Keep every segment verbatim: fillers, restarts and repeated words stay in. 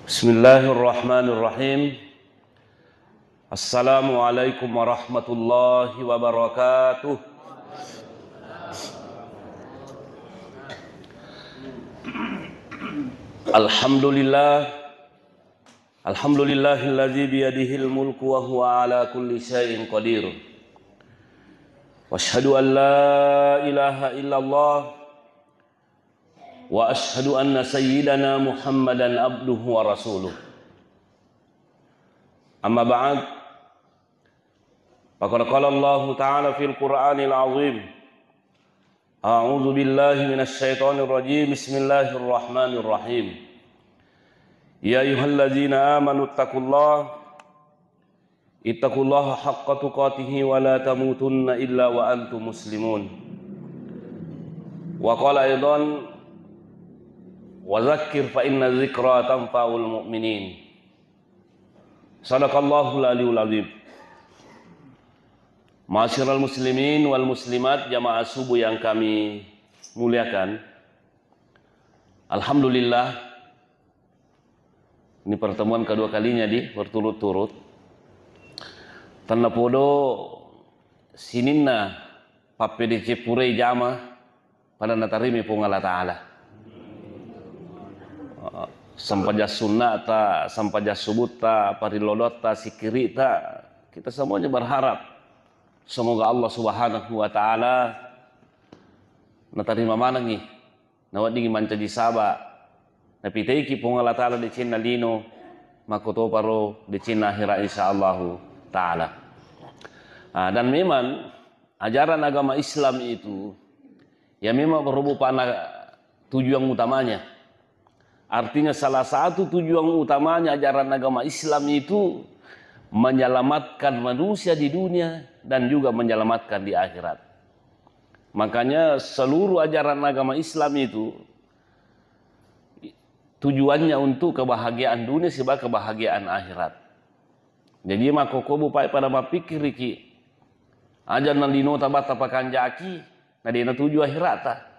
Bismillahirrahmanirrahim. Assalamualaikum warahmatullahi wabarakatuh. Alhamdulillah. Alhamdulillahilladzi biyadihil mulku wa huwa ala kulli syai'in qadir. Wa asyhadu an la ilaha illallah wa asyhadu anna sayyidana Muhammadan abduhu wa rasuluh. Amma ba'd. Faqad qala Allahu ta'ala fil Qur'anil azim. A'udzu billahi minasy syaithanir rajim. Bismillahirrahmanirrahim. Ya ayyuhalladzina amanu ittaqullaha ittaqullaha haqqa tuqatihi wa la tamutunna illa wa antum muslimun. Wa qala aidan, wa dzakkir fa inna dzikra tanfa'ul mu'minin. Sadaqallahul aliyul azim. Ma'asyiral muslimin wal muslimat, jamaah subuh yang kami muliakan. Alhamdulillah, ini pertemuan kedua kalinya di berturut-turut. Tennapodo sininna pappedeceng purai jama pada natarimai Puang Allah Ta'ala. Sempajang sunnata, sempajang subuhta, parillodotta, sikkiri'ta, kita semuanya berharap semoga Allah Subhanahu wa Ta'ala natarima manengngi, naweddingngi mancaji saba, napitaiki Puang Allah Ta'ala decenna lino, makkotoparo decenna akhirat, insyaallahu ta'ala. Ah, dan memang ajaran agama Islam itu, ya, memang berhubung pada tujuan utamanya. Artinya, salah satu tujuan utamanya ajaran agama Islam itu menyelamatkan manusia di dunia dan juga menyelamatkan di akhirat. Makanya, seluruh ajaran agama Islam itu tujuannya untuk kebahagiaan dunia sibawa kebahagiaan akhirat. Jaji, makkokko bupai pada mappikkiriki, aja na linota batta pakanjaki, na de' natuju akhirata.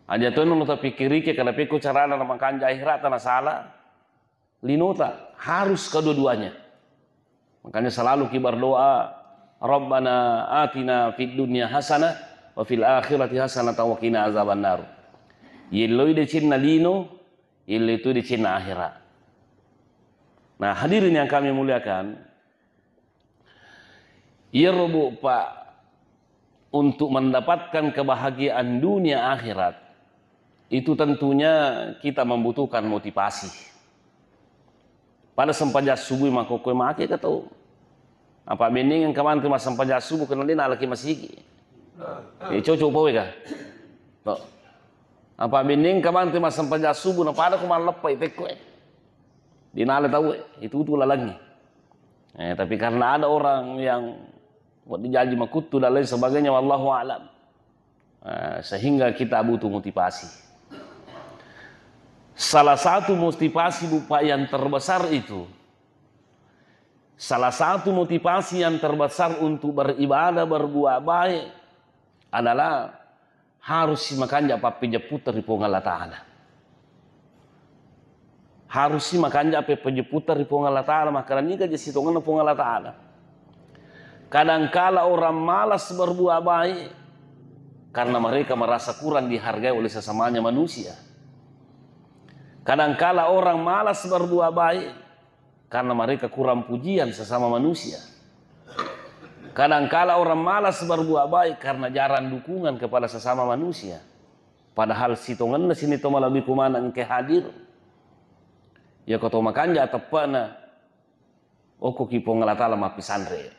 Aja to nalo tapikkiriki kada pekko carana na makanja akhirata, na sala linota, harus kedua-duanya. Makanya selalu ki berdoa, "Rabbana atina fid dunya hasanah wa fil akhirati hasanah wa qina azabannar." Yelloi decenna lino, yelloi tu decenna akhirat. Nah, hadirin yang kami muliakan, iyaro bu, Pak, untuk mendapatkan kebahagiaan dunia akhirat, itu tentunya kita membutuhkan motivasi. Pada sempajang subuh makkokkoe make ka tau. Apa bennengeng ka manre massempajang subuh, kenna de' nalaki masigi. Eh, cocok pawe ka? To. Apa bennengeng ka manre massempajang subuh, na pada ko malleppai tekko, eh. De' nala tau, eh. Itu tu lalangi. Eh, tapi karena ada orang yang buat dijaji makuttu dan lain sebagainya, wallahu a'lam. Eh, sehingga kita butuh motivasi. Salah satu motivasi, bu, Pak, yang terbesar itu, salah satu motivasi yang terbesar untuk beribadah, berbuat baik adalah harus si makanja pappejepputa ri Puang Allah Ta'ala. Harus si makanja pappejepputa ri Puang Allah Ta'ala, makkeda niga je sitongenna Puang Allah Ta'ala. Kadangkala orang malas berbuat baik karena mereka merasa kurang dihargai oleh sesamanya manusia. Kadangkala orang malas berbuat baik karena mereka kurang pujian sesama manusia. Kadangkala orang malas berbuat baik karena jarang dukungan kepada sesama manusia. Padahal sitongenna sining to malebbi ku maneng engka hadir. Iya ko to makanja teppe'na, okkoki Puang Allah Ta'ala mappisanre.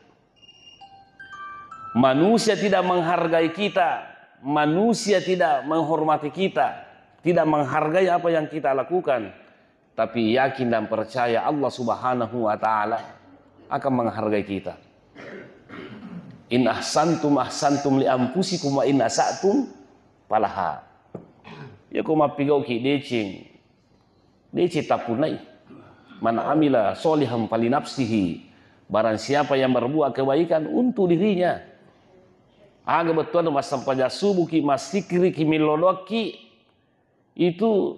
Manusia tidak menghargai kita, manusia tidak menghormati kita, tidak menghargai apa yang kita lakukan, tapi yakin dan percaya Allah Subhanahu wa Ta'ala akan menghargai kita. In ahsantum ahsantum li anfusikum wa in asatum falaha. Iya ko mappigauki deceng, deceng tappunnai. Man amila solihan falinafsihi. Barang siapa yang berbuat kebaikan, untuk dirinya. Aga bettuanna massempajang subuhki, massikkiriki, millodoakki, itu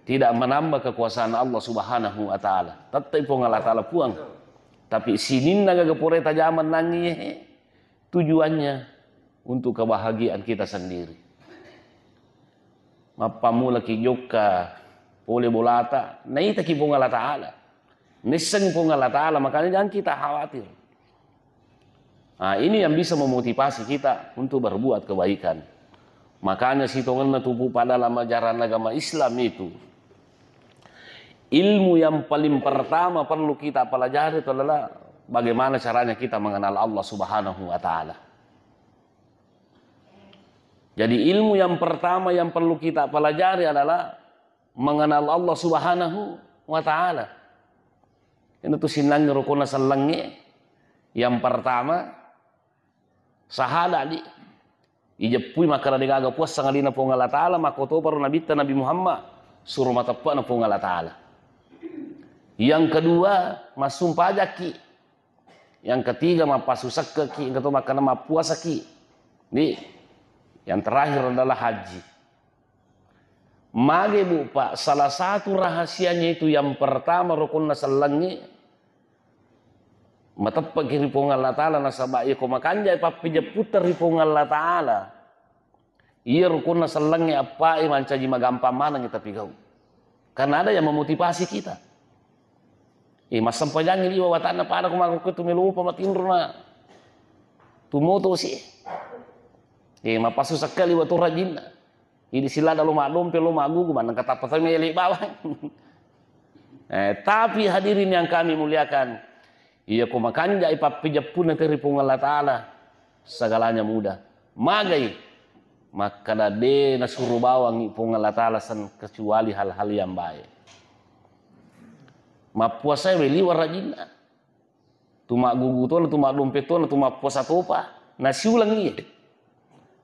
Tidak menambah kekuasaan Allah Subhanahu wa Ta'ala. Tettai Puang Allah Ta'ala Puang. Tapi sininna gaga pura tajamang nangngi, tujuannya untuk kebahagiaan kita sendiri. Mappammulaki jokka pole bolata, naitaki Puang Allah Ta'ala. Nisseng Puang Allah Ta'ala, makanya jangan kita khawatir. Nah, ini yang bisa memotivasi kita untuk berbuat kebaikan. Makanya sitongenna tupu pada dalam ajaran agama Islam itu, ilmu yang paling pertama perlu kita pelajari itu adalah bagaimana caranya kita mengenal Allah Subhanahu wa Ta'ala. Jadi, ilmu yang pertama yang perlu kita pelajari adalah mengenal Allah Subhanahu wa Ta'ala. Ini tu sinnang rukunna sellengnge. Yang pertama, sahada di. Ijeppui makkeda degaga puassang alina Puang Allah Ta'ala, makkotopa ro Nabitta Nabi Muhammad, suro mateppe'na Puang Allah Ta'ala. Yang kedua, massumpajakki. Yang ketiga, mappasu sekkeki, engka to makkeda mappuasaki. Di, yang terakhir adalah haji. Mage, Bu, Pak, salah satu rahasianya itu yang pertama rukunna sellengnge, mateppeki ri Puang Allah Ta'ala, nasaba iya ko makanja pappejepputa ri Puang Allah Ta'ala, iya rukunna sellengnge appae mancaji magampang manengngi tapigau. Karena ada yang memotivasi kita. Eh, massempajangngi liwa watanna pada ko mako tu melopa matinro na tumoto si. Eh, mappasu sekkali watu rajinna. Idi sila dalu maddompe lo magugu maneng katappa tau mele bawang. Eh, tapi hadirin yang kami muliakan, iya ko makanjai pappejeppuna teri Puang Allah Ta'ala, segalanya mudah. Magai? Makkeda de nasuro bawangngi Puang Allah Ta'ala sen-, kecuali hal-hal yang baik. Mappuasai weli warajinna. Tu maggugu tona, tu maddompe tona, tu mappuasa topa. Nasiulengngi.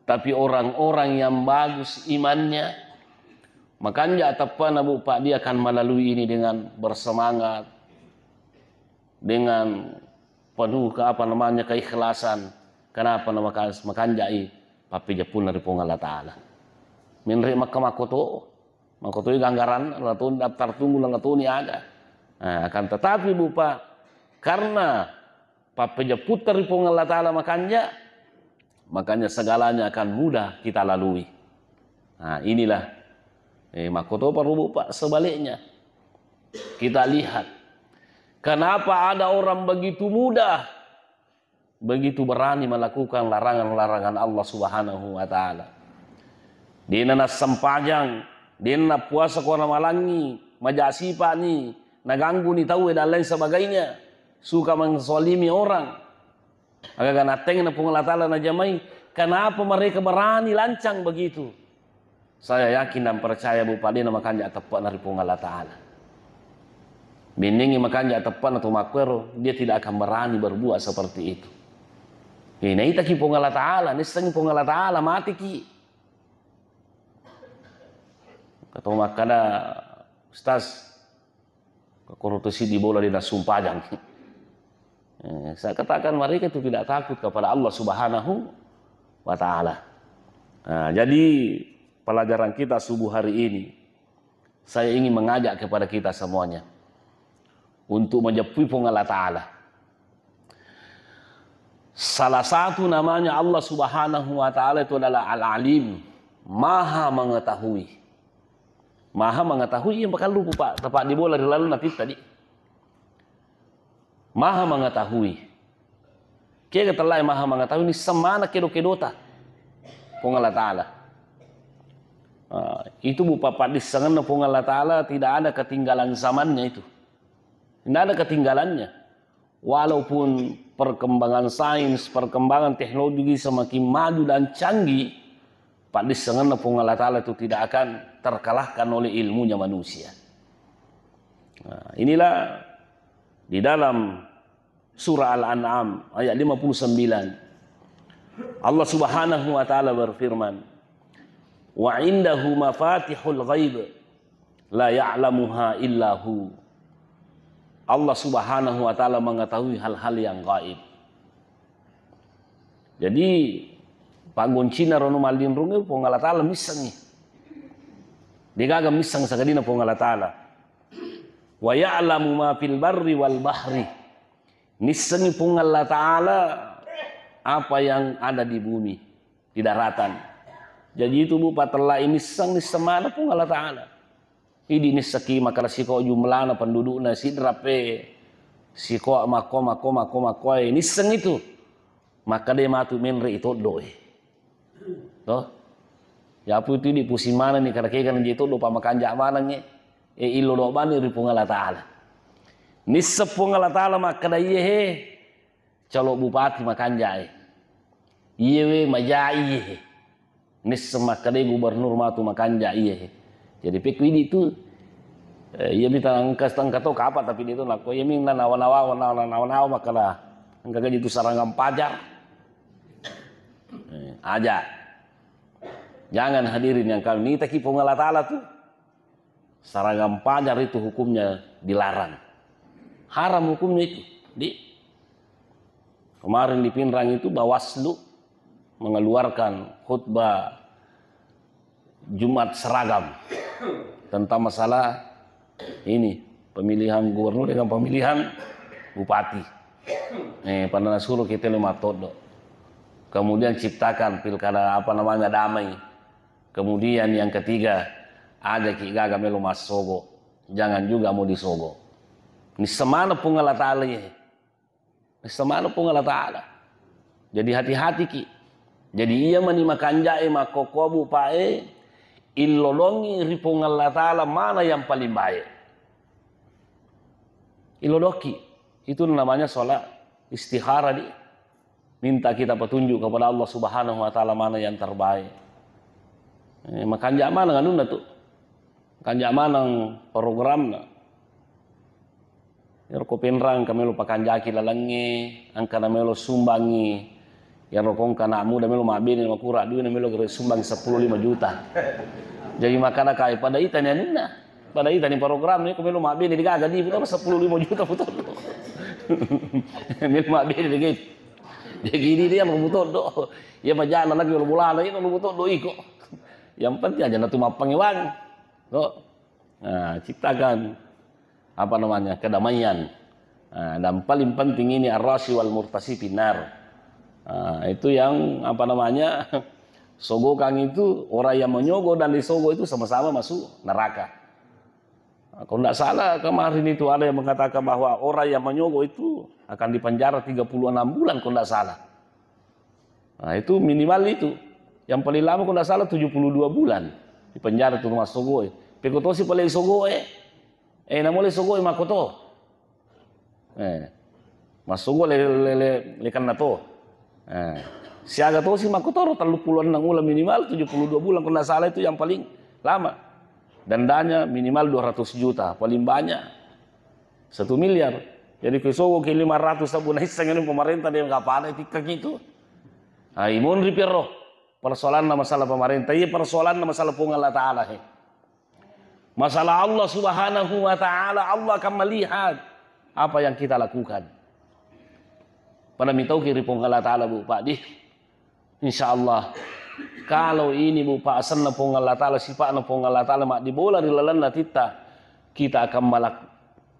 Tapi orang-orang yang bagus imannya, makanja teppana, Bu, Pak, dia akan melalui ini dengan bersemangat, dengan penuh ke, apa namanya, keikhlasan. Kenapa? Namaka-, makanjai pappejeppuna ri Puang Allah Ta'ala. Menre makka makkoto, makkotoi ganggaran, latoni daftar tunggu, latoni aga. Nah, akan tetapi, Bu, Pak, karena pappejepputta ri Puang Allah Ta'ala makanja, makanya segalanya akan mudah kita lalui. Nah, inilah, eh, makkotopa ro, Bu, Pak, sebaliknya. Kita lihat, kenapa ada orang begitu mudah, begitu berani melakukan larangan-larangan Allah Subhanahu wa Ta'ala. Dena nassempajang, dena puasa ko namalangi, maja sipa'ni, nagangguni tauwe dan lain sebagainya. Suka menzalimi orang. Agaga nattengna Puang Allah Ta'ala najamai, kenapa mereka berani lancang begitu? Saya yakin dan percaya, Bu, Pak, dena makanja teppe'na ri Puang Allah Ta'ala. Bennengngi makanja teppe'na tu makkuero, dia tidak akan berani berbuat seperti itu. Eh, naitaki Puang Allah Ta'ala, nissengi Puang Allah Ta'ala, mateki. Kato makkada, Ustaz, Koro tu siddi bola de nassumpajang. Eh, saya katakan mereka itu tidak takut kepada Allah Subhanahu wa Ta'ala. Nah, jadi pelajaran kita subuh hari ini, saya ingin mengajak kepada kita semuanya untuk menjepui Puang Allah Ta'ala. Salah satu namanya Allah Subhanahu wa Ta'ala itu adalah Al-Alim, Maha Mengetahui. Maha Mengetahui, yang bakal lupa, Pak. Tepat di bola di lalu nanti tadi. Maha Mengetahui. Kega tellae Maha Mengetahui, nisseng maneng kedo-kedota Puang Allah Ta'ala. Ah, itu, Bu, Pak, paddissengenna Puang Allah Ta'ala tidak ada ketinggalan zamannya itu. Tidak ada ketinggalannya. Walaupun perkembangan sains, perkembangan teknologi semakin maju dan canggih, paddissengenna Puang Allah Ta'ala itu tidak akan terkalahkan oleh ilmunya manusia. Nah, inilah di dalam surah Al-An'am ayat lima puluh sembilan, Allah Subhanahu wa Ta'ala berfirman, "Wa indahu mafatihul ghaib la ya'lamuha illahu." Allah Subhanahu wa Ta'ala mengetahui hal-hal yang gaib. Jadi, paggoncina rono mallinrunge Puang Allah Ta'ala missengi. Degaga misseng sakadina Puang Allah Ta'ala. Wa ya'lamu ma fil barri wal bahri. Nissengi Puang Allah Ta'ala apa yang ada di bumi, di daratan. Jadi itu, Bu, patellai nisseng, nisseng mana Puang Allah Ta'ala. Idi nisseki makkeda siko jumlana pendudukna sidra pe, siko makko, makko, makko, makko, eh, nisseng itu. Makkeda matu menre i toddo, eh. Toh? Yapu itu idi pusing mana ni, kada kega na je toddo pa makanja maneng, eh. Eh, illo do bani ri Puang Allah Ta'ala. Nisseng Puang Allah Ta'ala makkeda, iye he, calo bupati makanja, eh. Iye we, maja iye he. Nisseng makkeda gubernur matu makanja iye he. Jadi pekku idi tu, eh, iya mita engka, engka to kapa, tapi dia tu nakko iya minna nawa-nawa, nawa-nawa, nawa-nawa makkeda engka gaji tu sarangang pajar. Eh, aja. Jangan hadirin yang kami nitaki Puang Allah Ta'ala tu. Sarangang pajar itu hukumnya dilarang. Haram hukumnya itu. Di kemarin di Pinrang itu Bawaslu mengeluarkan khutbah Jumat seragam tentang masalah ini, pemilihan gubernur dengan pemilihan bupati. Eh, pada nasuruh kita lima todo. Kemudian ciptakan pilkada, apa namanya, damai. Kemudian yang ketiga, aja ki gaga melo massogo. Jangan juga mau disogo. Nisseng mana Puang Allah Ta'ala, ya. Nisseng mana Puang Allah Ta'ala. Jadi hati-hati ki. Jadi iya mani makanjae, makkokkobu pae, illolongi ri Puang Allah Ta'ala mana yang paling baik. Illolokki. Itu namanya sholat istikharah di. Minta kita petunjuk kepada Allah Subhanahu wa Ta'ala mana yang terbaik. Eh, makanja maneng anunna tu. Makanja maneng programna. Iyaro ko Pinrang engka melo pakanjaki lalengnge, engka na melo sumbangi. Iyaro ko engka anak muda melo mabbene makura dui na melo gere sumbang seppulo lima juta. Jadi makkeda kai pada itani anunna. Pada itani programna, ko melo mabbene digaga di putar seppulo lima juta putar. Melo mabbene digaga. Jadi dia mau putar do. Ya majana lagi lo bolana, ya lo putar do iko. Yang penting aja natu mappangewang. Kok? Nah, ciptakan, apa namanya, kedamaian. Nah, dan paling penting ini arrasi wal murtasi pinar. Nah, itu yang, apa namanya, sogokan itu, orang yang menyogo dan disogo itu sama-sama masuk neraka. Nah, kalau tidak salah kemarin itu ada yang mengatakan bahwa orang yang menyogo itu akan dipenjara tiga puluh enam bulan kalau tidak salah. Nah, itu minimal itu. Yang paling lama kalau tidak salah tujuh puluh dua bulan di penjara itu rumah sogoe. Peko tosi pale sogoe. Eh, namole sogoe makoto. Eh, massogo le, le, le, le kenna to. Eh, siaga tosi makkotoro, tellu puluh enam bulan minimal, tujuh puluh dua bulan kalau tidak salah itu yang paling lama. Dendanya minimal dua ratus juta, paling banyak satu miliar. Jadi, ko isogoki lima ratus sabbu naisseng anu pemerintah, de' gaga pada tikka kitu. Ai, monri piaro. Persoalanna masalah pemerintah, iya persoalanna masalah Puang Allah Ta'ala, he. Masalah Allah Subhanahu wa Ta'ala, Allah akan melihat apa yang kita lakukan. Pada mitauki ri Puang Allah Ta'ala, Bu, Pak, di. Insya Allah, kalau ini, Bu, Pak, asenna Puang Allah Ta'ala, sifatna Puang Allah Ta'ala, maddibola ri lalenna titta, kita akan malak-,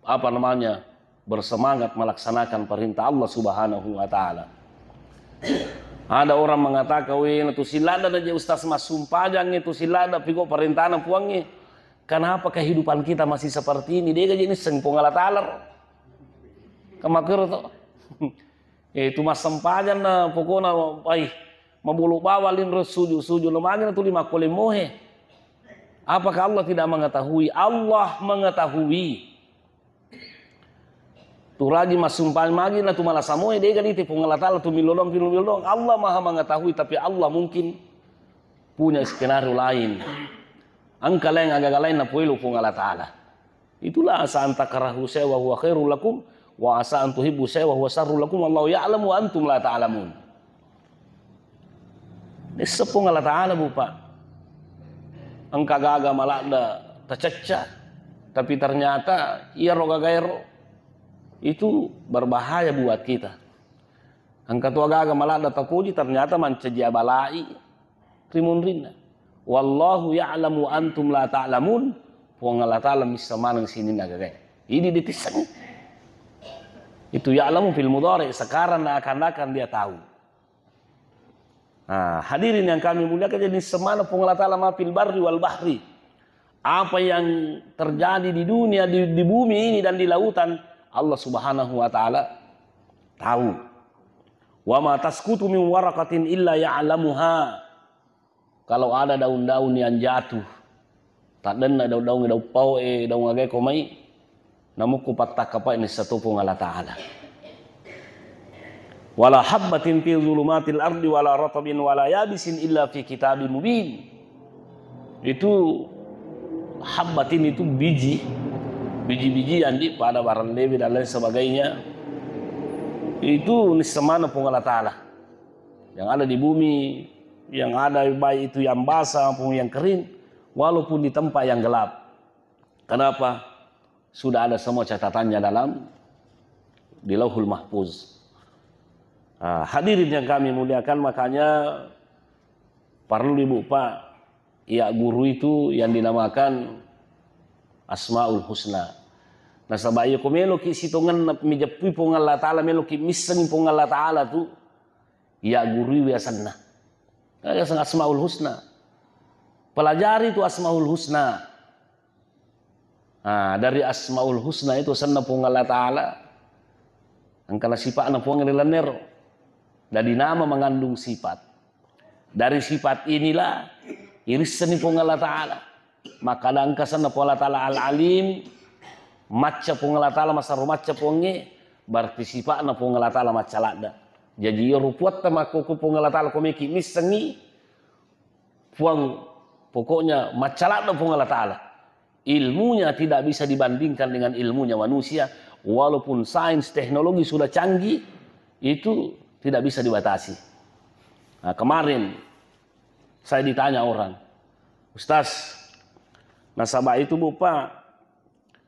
apa namanya, bersemangat melaksanakan perintah Allah Subhanahu wa Ta'ala. Ada orang mengatakan, "Weh, na tu silada na je ustaz massumpajang itu silada pigo perintahna Puangnge. Kenapa kehidupan kita masih seperti ini?" Dia gaji ini seng Puang Allah Ta'ala. Kamakero to. Eh, tu massempajang na pokona, ai, mabolo bawang linro sujud-sujud lo magi na tuli makkole mohe. Apakah Allah tidak mengetahui? Allah mengetahui. Tu rajin massumpajang magi na tu malasa mohe, de' gani te Puang Allah Ta'ala tu milodong, milodong. Allah Maha Mengetahui, tapi Allah mungkin punya skenario lain. Engka lain, agaga lain na poelo Puang Allah Ta'ala. Itulah asa an takrahu syai'an wa huwa khairul lakum, wa asa an tuhibbu syai'an wa huwa syarrul lakum, wallahu ya'lamu wa antum la ta'lamun. Nisseng Puang Allah Ta'ala, Bu, Pak. Engka gaga maladda tacecca, tapi ternyata iyaro gagaero itu berbahaya buat kita. Engka to gaga maladda tapoji, ternyata mancaji abalai ri munrinna. Wallahu ya'lamu wa antum la ta'lamun. Puang Allah Ta'ala misseng maneng sininna gagae. Ini ditissengi. Itu ya'lamu fil mudhari, sekarang dan akan-akan Dia tahu. Nah, hadirin yang kami muliakan, jadi misseng maneng Puang Allah Ta'ala ma fil barri wal bahri. Apa yang terjadi di dunia, di, di bumi ini dan di lautan, Allah Subhanahu wa Ta'ala tahu. Wa ma tasqutu min waraqatin illa ya'lamuha. Kalau ada daun-daun yang jatuh, taddenna daun-daun, daun pao'e, daun agae ko mai, namukku pattakkapai nissa to Puang Allah Ta'ala. Wala habbatin fi zulumatil ardi wala ratabin wala yabisin illa fi kitabim mubin. Itu habbatin itu biji, biji-bijian di pada barang lewe dan lain sebagainya. Itu nissa maneng Puang Allah Ta'ala. Yang ada di bumi, yang ada baik itu yang basah maupun yang kering, walaupun di tempat yang gelap. Kenapa? Sudah ada semua catatannya dalam di Lauhul Mahfuz. Ah, hadirin yang kami muliakan, makanya perlu Ibu Pak, ya guru itu yang dinamakan Asmaul Husna. Nasaba iya ko meloki sitongenna mijeppui Puang Allah Ta'ala, meloki missengi Puang Allah Ta'ala tu, ya guru biasanna. Biasa Asmaul Husna. Pelajari tu Asmaul Husna. Nah, dari Asmaul Husna itu senna Puang Allah Ta'ala. Engkana sipa'na Puang ri lennero. Dari nama mengandung sifat. Dari sifat inilah irissenni Puang Allah Ta'ala. Maka ada engka senna Puang Allah Ta'ala Al-Alim, macca Puang Allah Ta'ala, masaro macca Puangnge, berarti sifa'na Puang Allah Ta'ala macca ladda. Jadi iyaro puatta makkoko Puang Allah Ta'ala ko meki missengi, Puang, pokoknya macca ladda Puang Allah Ta'ala. Ilmunya tidak bisa dibandingkan dengan ilmunya manusia, walaupun sains teknologi sudah canggih, itu tidak bisa dibatasi. Nah, kemarin saya ditanya orang, "Ustaz, nasaba itu Bu Pak,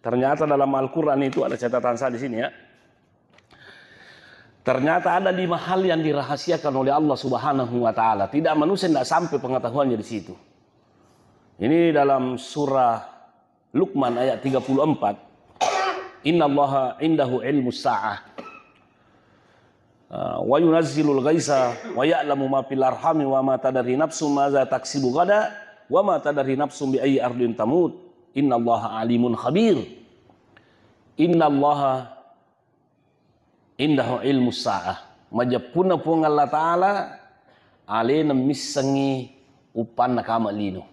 ternyata dalam Al-Quran itu ada catatan saya di sini ya. Ternyata ada lima hal yang dirahasiakan oleh Allah Subhanahu wa Ta'ala. Tidak manusia tidak sampai pengetahuannya di situ." Ini dalam surah Luqman ayat tiga puluh empat. "Innallaha indahu ilmus sa'ah. Ah, wa yunazzilul ghaisa wa ya'lamu ma fil arhami wa ma tadri nafsun madza taksibu ghada wa ma tadri nafsun bi ayyi ardin tamut. Innallaha alimun khabir." Innallaha indahu ilmus sa'ah. Majeppunna Puang Allah Ta'ala alena missengi uppanna kama lino.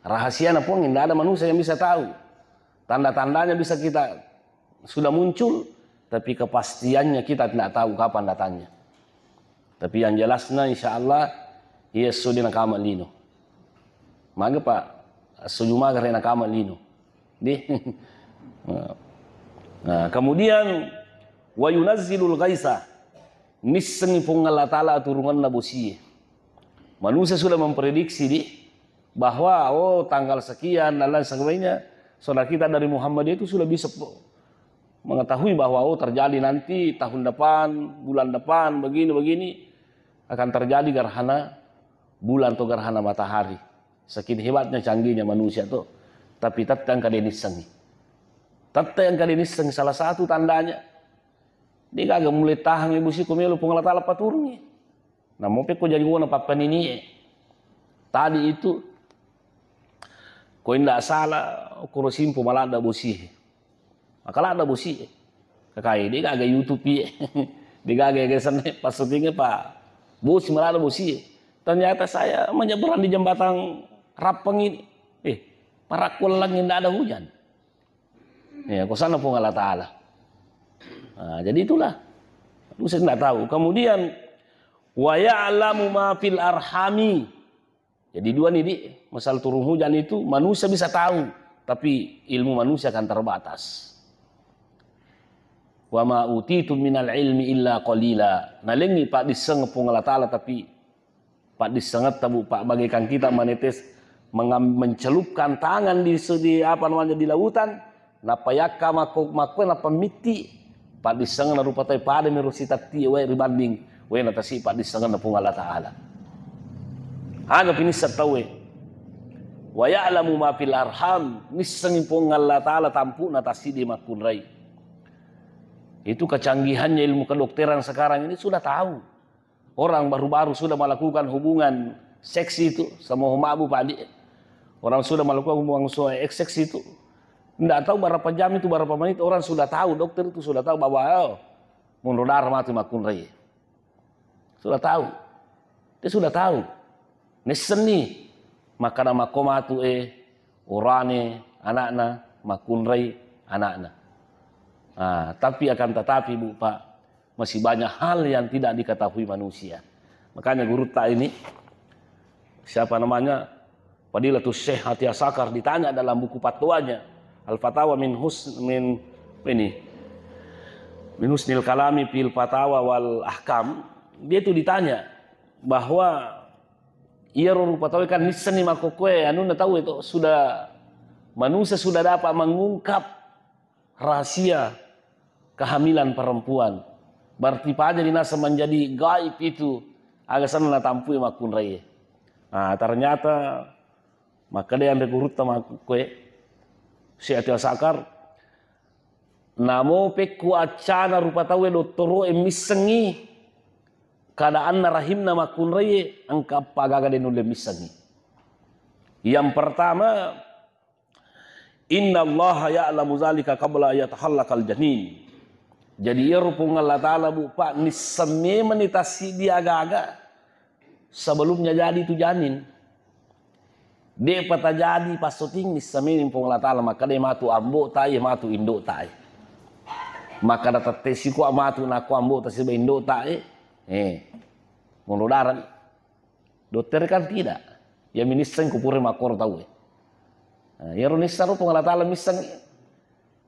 Rahasiana Puang, tidak ada manusia yang bisa tahu. Tanda-tandanya bisa kita sudah muncul, tapi kepastiannya kita tidak tahu kapan datangnya. Tapi yang jelasnya, insya Allah, iya esso de nakama lino. Maga, Pak, esso Jumagare nakama lino. Di. Nah, kemudian, wa yunazzilul ghaisa. Nissengi Puang Allah Ta'ala aturunganna bosie. Manusia sudah memprediksi, di, bahwa, oh, tanggal sekian dan lain sebagainya. Saudara kita dari Muhammadiyah itu sudah bisa po-, mengetahui bahwa, oh, terjadi nanti tahun depan, bulan depan, begini, begini, akan terjadi gerhana bulan atau gerhana matahari. Saking hebatnya, canggihnya manusia tuh. Tapi tette engka de nissengi. Tette engka de nissengi, salah satu tandanya. De gaga mulai tahang ibu siko melo Puang Allah Ta'ala paturungi. Namo pekko jaji wona pappanini'e. Tadi itu, ko inda salah, kuro simpo maladda bosie. Maka ladda bosie. Kakai, de gaga YouTube ye. De gaga gasenna passutingnge, Pak. Bosi maladda bosie. Ternyata saya menyeberang di jembatan Rappang ini. Eh, marakkuellang inda ada hujan. Ya, kosanna Puang Allah Ta'ala. Nah, jadi itulah. Manusia tidak tahu. Kemudian, wa ya'lamu ma fil arhami. Jadi dua nih, di, masalah turun hujan itu manusia bisa tahu, tapi ilmu manusia akan terbatas. Wa ma utitum minal ilmi illa qalila. Nalengi paddisseng Puang Allah Ta'ala, tapi paddissengetta, Bu, Pak, bagaikan kita menetes, mengam-, mencelupkan tangan di, di, apa namanya, di lautan, napayakka makko, makko, napamitti, paddissengenna rupa tau padami ro sitattie wae ribanding waena tasi paddissengenna Puang Allah Ta'ala. Aga pinisseng tauwe. Wa ya'lamu ma fil arham, nissengngi Puang Allah Ta'ala tampu'na tassiddi makkunrai. Itu kecanggihannya ilmu kedokteran sekarang ini sudah tahu. Orang baru-baru sudah melakukan hubungan seks itu, sama mabu padi. Orang sudah melakukan hubungan se-, seks itu. Nggak tahu berapa jam itu, berapa menit, orang sudah tahu, dokter itu sudah tahu bahwa, oh, monro darah matu makkunrai. Sudah tahu. Dia sudah tahu. Nissenni. Makkada makko matu, eh, orane anakna, makkunrai anakna. Ah, tapi akan tetapi, Bu, Pak, masih banyak hal yang tidak diketahui manusia. Makanya gurutta ini, siapa namanya, Fadilatus Syekh Atiyah Sakar ditanya dalam buku fatwanya, Al-Fatawa min Hus-, min, ini, min Husnil Kalami fil Fatawa wal Ahkam, dia itu ditanya bahwa iyaro rupa tauwe kan nissenni makkokkoe anunna tauwe to, sudah, manusia sudah dapat mengungkap rahasia kehamilan perempuan. Berarti paja dinaseng menjadi gaib itu, aga senna natampui makkunrai. Nah, ternyata makkeda anre gurutta makkue, Syekh Atiyah Sakar, namo pekku accana rupa tauwe dottoro'e missengngi keadaanna rahimna makkunraie, engka eppa gaga de nulle missengngi. Yang pertama, innallaha ya'lamu zalika qabla yatahallakal janin. Jadi, iyaro Puang Allah Ta'ala, Bu, Pak, nisseng memeni tassiddi aga-aga sebelumnya jadi itu janin. De'pa tajadi passoting, nisseng memeni Puang Allah Ta'ala, makkeda matu ambo tae, matu indo tae. Makkeda tette siko matu nakko ambo ta siba indo tae. Eh, monro darah. Dokter kan tidak. Ya minisseng ku pura makkoro tauwe. Nah, iyaro nisseng ro Puang Allah Ta'ala misseng,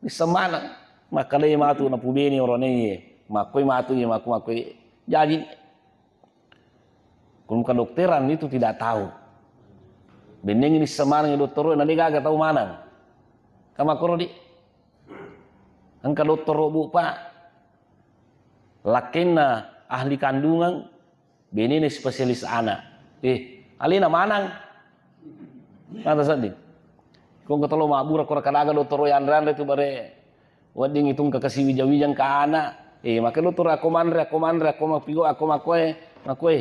misseng maneng. Makkalai matu napubene oraneye. Makkoi matu ye makku makkoi. Jaji. Kun kedokteran itu tidak tahu. Benneng nisseng maneng dokter na de gaga tau maneng. Kamakkoro di. Engka dokter, Bu, Pak. Lakkenna ahli kandungan, benena spesialis anak. Eh, alena manang. Mata seddi. Kong ketolo mabura kora kadaga dottoro yanre-yanre tu bare wedding itung ke kasi wija-wijang ke anak. Eh, maka dottoro ako manre, ako manre, ako mapigo, ako makoe, makoe.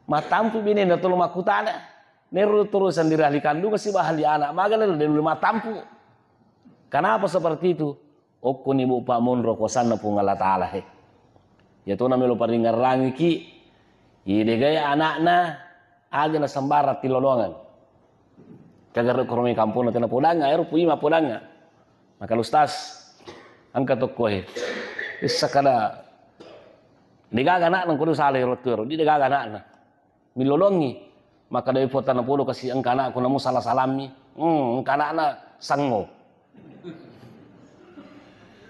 Matampu benena tolo makutana. Nero dottoro sendiri ahli kandungan siba ahli anak. Maga lelo delu matampu. Kenapa seperti itu? Okkoni, Bu, Pak, monro kosanna Puang Allah Ta'ala he. Iyatona melo paringerrangiki, idegai anakna aja na sembarang tilolongang. Kagare koromai kampung na tena podanga, ero puima podanga. Maka ustaz, engka tokko he. Issa kada degaga anakna kodo sala ero tu ero, di degaga anakna. Millolongi. Maka doi potana podo kasi engka anakku namu salah-salammi. Hmm, engka anakna sango.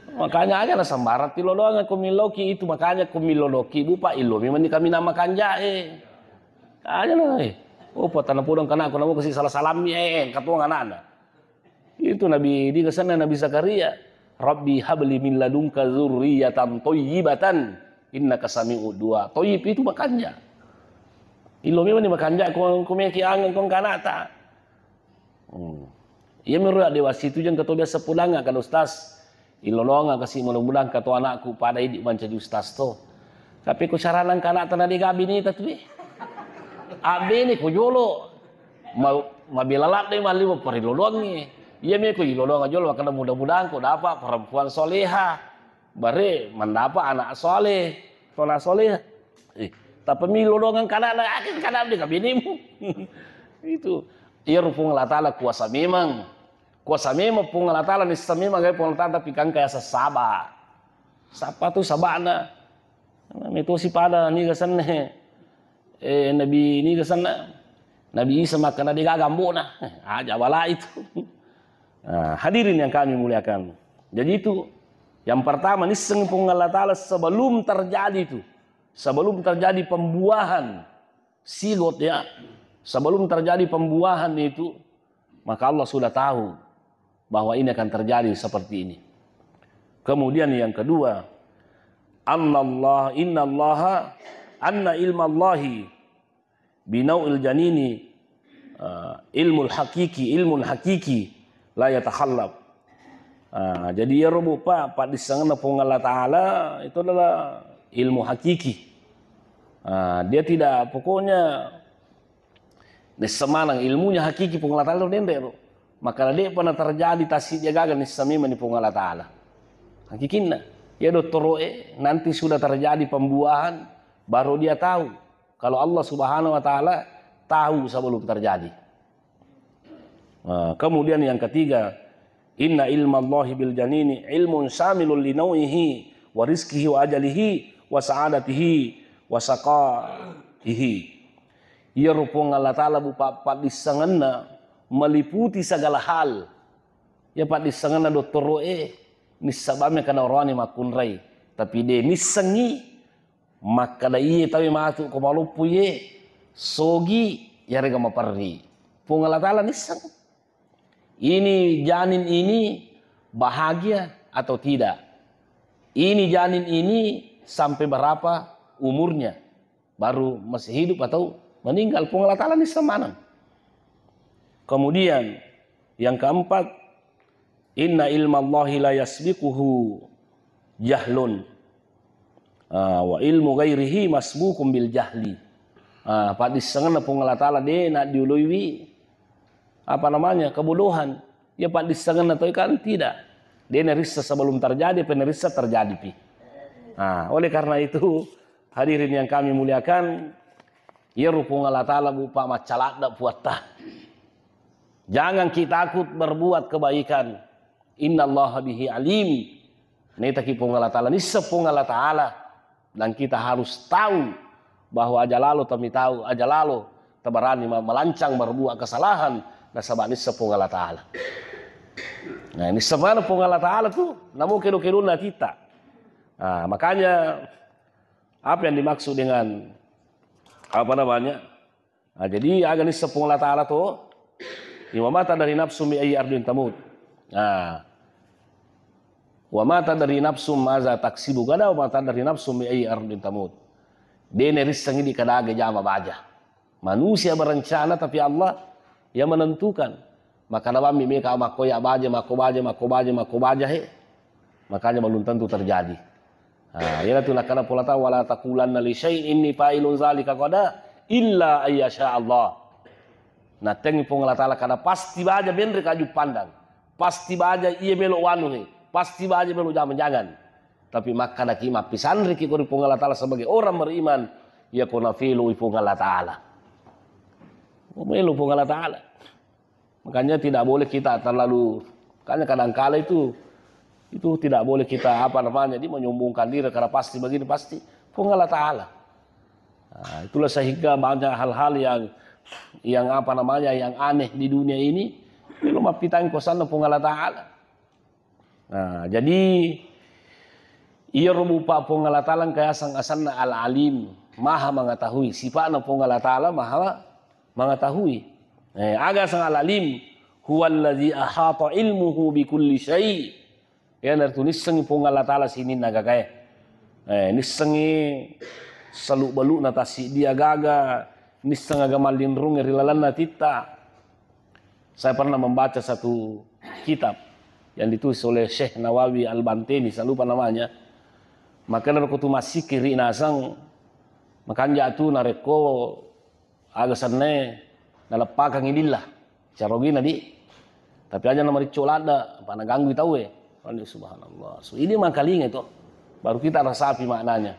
Makanya aja na sembarang tilolongan ko milloki itu, makanya ko milloki, Bu, Pak, illo memang kami nama kanjae. Aja na, eh. Oh, potana podo engka anakku namu kasi salah-salammi, eh, engka tuang anakna. Itu Nabi, di kesanna Nabi Zakaria, "Rabbi habli min ladunka dzurriyyatan thayyibatan innaka sami'ud du'a." Thayyib itu makanja. Illo memang ni makanja ko, ko meki angeng ko kanata. Hmm. Iya mero de wasitu jeng keto biasa pulang kada ustaz. Ilolonga kasi mulang-mulang kato anakku pada idi mancaji ustaz to. Tapi ko carana kanata na de gabi ni tatui. Abene ko jolo. Ma-, mabela ladde malli maparilolongi. Iya me ko ilolonga jolo, makana mudah-mudahan ko dapat perempuan soleha. Bare mendapat anak soleh, tona soleh. Eh, tapi mi lolongan kana na akhir kana de kabinemu. Itu. Iya ro Puang Allah Ta'ala kuasa memang. Kuasa memang Puang Allah Ta'ala, nissa memang gai Puang Allah Ta'ala, tapi kangka ya saba. Sapa tu sabana? Metosi pada niga senne. Eh, Nabi niga senna? Nabi Isa makkana de gaga ambona. Eh, aja bala itu. Nah, hadirin yang kami muliakan. Jadi itu yang pertama, nisseng Puang Allah Ta'ala sebelum terjadi itu. Sebelum terjadi pembuahan sigot ya. Sebelum terjadi pembuahan itu, maka Allah sudah tahu bahwa ini akan terjadi seperti ini. Kemudian yang kedua, annallah, innallaha, anna ilmallahi binau'il janini Ah, ilmul hakiki, ilmun hakiki la yatakhallaf. Ah, jadi iyaro bu pa, paddissengenna Puang Allah Ta'ala itu adalah ilmu hakiki. Ah, dia tidak, pokoknya nisseng maneng ilmunya hakiki Puang Allah Ta'ala denre ro. Maka de'pa na terjadi tassiddi gaga, nisseng memang ni Puang Allah Ta'ala. Hakikinna, ya dottoro'e nanti sudah terjadi pembuahan, baru dia tahu kalau Allah Subhanahu wa Ta'ala tahu sebelum terjadi. Nah, kemudian yang ketiga, inna ilmallahi bil janini ilmun syamilun li nau'ihi wa rizqihi wa ajalihi wa sa'adatihi wa saqaihi. Iyaro Puang Allah Ta'ala bu pa, paddissengenna meliputi segala hal. Ya paddissengenna dottoro'e nisseng bame kada oroane makkunrai, tapi de nissengi makkada iye tawe matu ko maloppo iye sogi yarega maperri. Puang Allah Ta'ala nisseng. Ini janin ini bahagia atau tidak. Ini janin ini sampai berapa umurnya, baru masih hidup atau meninggal, Puang Allah Ta'ala nisseng maneng. Kemudian yang keempat, inna ilmallahi la yasbiquhu jahlun. Ah, wa ilmu ghairihi masbuqun bil jahli. Ah, paddissengenna Puang Allah Ta'ala de naddioloiwi apa namanya, kebodohan. Ya paddissengenna toi kan tidak. De narissa sebelum terjadi, apa narissa terjadi pi. Ah, oleh karena itu, hadirin yang kami muliakan, iyaro Puang Allah Ta'ala bu pa maccaladda puatta. Jangan kita takut berbuat kebaikan. Innallaha bihi alim. Netaki Puang Allah Ta'ala, nisseng Puang Allah Ta'ala. Dan kita harus tahu bahwa aja lalo tami tahu, aja lalo tabarani ma-, malancang berbuat kesalahan, nasaba nisseng Puang Allah Ta'ala. Nah, nisseng mana Puang Allah Ta'ala tu, namo kedo-kedona kita. Nah, makanya apa yang dimaksud dengan apa namanya? Nah, jadi aga nisseng Puang Allah Ta'ala to, wa ma tadri nafsun bi ayyi ardin tamut. Nah, wa ma tadri nafsun maza taksibu gada, wa ma tadri nafsun bi ayyi ardin tamut. De narisseng idi kada aga jama baja. Manusia berencana, tapi Allah yang menentukan. Makkada bammi meka makkoya baja, makko baja, makko baja, makko baja he. Makanya belum tentu terjadi. Nah, iyanatu nakkada Puang Allah Ta'ala, wala taqulanna li syai'in inni fa'ilun zalika gada illa ayyasha Allah. Nattengi Puang Allah Ta'ala kada pasti baja menre kaju pandang. Pasti baja iya melo wanu he. Pasti baja melo jama, jangan. Tapi makkadaki mappisanriki ko ri Puang Allah Ta'ala sebagai orang beriman, iya ko nafelu Puang Allah Ta'ala. Melo Puang Allah Ta'ala. Makanya tidak boleh kita terlalu, makanya kadangkala itu, itu tidak boleh kita, apa namanya, di menyombongkan diri karena pasti begini, pasti Puang Allah Ta'ala. Nah, itulah sehingga banyak hal-hal yang, yang apa namanya, yang aneh di dunia ini, itu mappitangi kosanna Puang Allah Ta'ala. Nah, jadi iyaro mupa Puang Allah Ta'ala engka yaseng asenna Al-Alim, Maha Mengetahui. Sipa'na Puang Allah Ta'ala Maha Mengetahui. Eh, aga aseng Al-Alim, huwallazi ahata ilmuhu bi kulli syai. Iyanaritu nissengngi Puang Allah Ta'ala sininna gagae. Eh, nissengngi seluk-belukna tassiddi agaga, nisseng aga mallinrungnge ri lalenna atitta. Saya pernah membaca satu kitab yang ditulis oleh Syekh Nawawi Al-Banteni, saya lupa namanya. Makanya ko tu massikiri naseng, makanja tu narekko aga sennae naleppakangngi lillah. Carogina di. Tapi aja namaricco ladda, apa naganggui tauwe. Aduh, subhanallah. So, ini mangkalinga itu. Baru kita rasapi maknanya.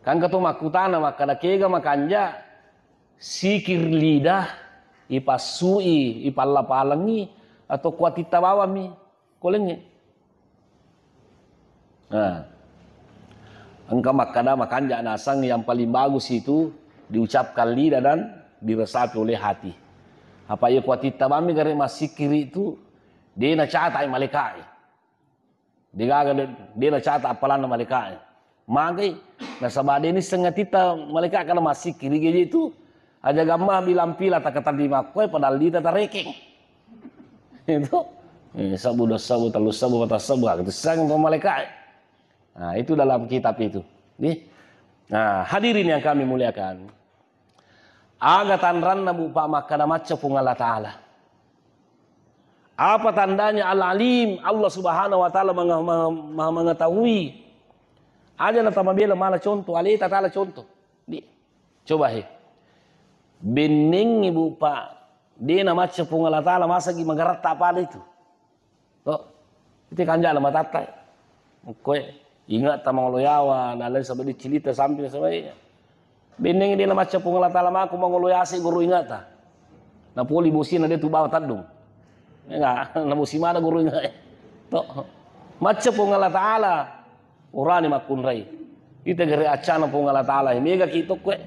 Kan kato makkutana makkada kega makanja, sikir lidah, ipassui, ipalla-palengngi, atau kuatitta bawammi, kolengnge. Nah, engka makkada makanja nasang yang paling bagus itu diucapkan lidah dan diresapi oleh hati. Apa iya kuatitta bammi gare massikiri itu, de nacata malaikat. Degaga de, de nacata appalanna malaikae. Magai, nasaba de nisseng atitta malaika kana massikiri geje tu. Aja gamma bilang pila takatali makkoe padahal dita tarekeng. Itu. Eh, sabu, dua sabu, tellu sabu, empat sabu, ah, itu sang malaikae. Nah, itu dalam kitab itu. Nih. Nah, hadirin yang kami muliakan. Aga tanranna, Bu, Pak, makkada macca Puang Allah Ta'ala? Apa tandanya Al-Alim? Allah Subhanahu wa Ta'ala menge-, menge-, menge-, mengetahui. Aja na tamabela mala contoh, aleta tala contoh. Di, coba he. Bennengngi, Bu, Pak, de na macca Puang Allah Ta'ala, masagi magaratta pada itu. To, itu kanjala matatta. Koe, ingat ta mangolo yawa, na lain sebab dicilita samping sebagainya. Benneng de na macca Puang Allah Ta'ala mako mangolo yase guru ingat ta. Na poli bosina de tu bawa taddung. Enggak, na bosi mana guru ingat. To, macca Puang Allah Ta'ala. Urani makkunrai. Ita gere accana Puang Allah Ta'ala. Mega ki to koe.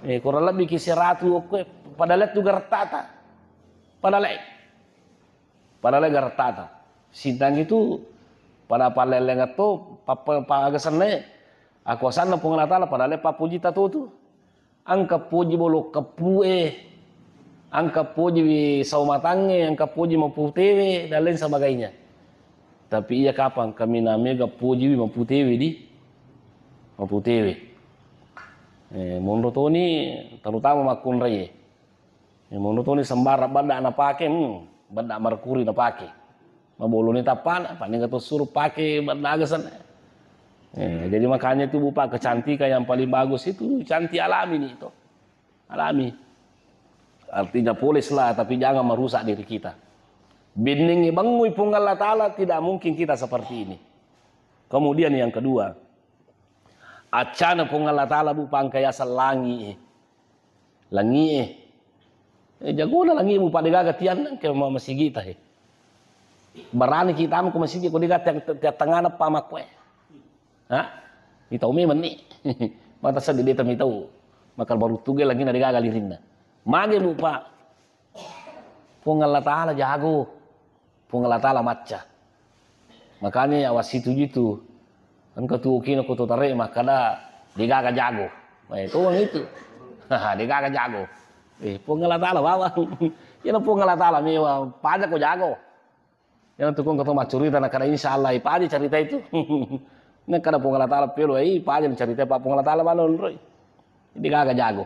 Eh, kurang lebih ki seratu koe. Pada lettu garattata. Pada le. Padahal garattata. Sintang itu pada paleleng atau papa pagasanna akuasanna Puang Allah Ta'ala, padahal pappuji tatu tu. Angka puji bolo keppue, angka puji wi saumatangnge, angka puji maputewe, dan lain sebagainya. Tapi iya kapang kami namega puji wi maputewe di maputewe. Eh, monro toni terutama makkunrai. Ya, monro toni sembarang badda napake, hmm, badda merkuri napake. Maboloni tappana, paling kata suruh pakai badda agasan. Ya, jadi makanya itu Bu Pak, kecantikan yang paling bagus itu cantik alami nih itu. Alami. Artinya poles lah, tapi jangan merusak diri kita. Bennengngi bangui Puang Allah Ta'ala, tidak mungkin kita seperti ini. Kemudian yang kedua, accana Puang Allah Ta'ala Bu Pak, angka yaseng langi. Langie. Eh, jagona langie Bu Pak, degaga tianna ke ma-, masigita he. Barani kita ko masigi ko degaga tiang, tiang tengana pamakoe. Ha? Mitau memang ni. Mata seddi deta mitau. Makal baru tuge lagi na degaga lirinna. Mage Bu Pak. Puang Allah Ta'ala jago. Puang Allah Ta'ala macca. Makanya ya wasitu jitu. Engka tu kina ko to tare makkada degaga jago. Eh, tuang itu. Haha, degaga jago. Eh, Puang Allah Ta'ala bawang. Iyana Puang Allah Ta'ala mewa paja ko jago. Iyana tu kong ko to maccurita nakkada insya Allah ipaja carita itu. Nakkada Puang Allah Ta'ala pelo ai ipaja carita pa Puang Allah Ta'ala balo onroi. Degaga jago.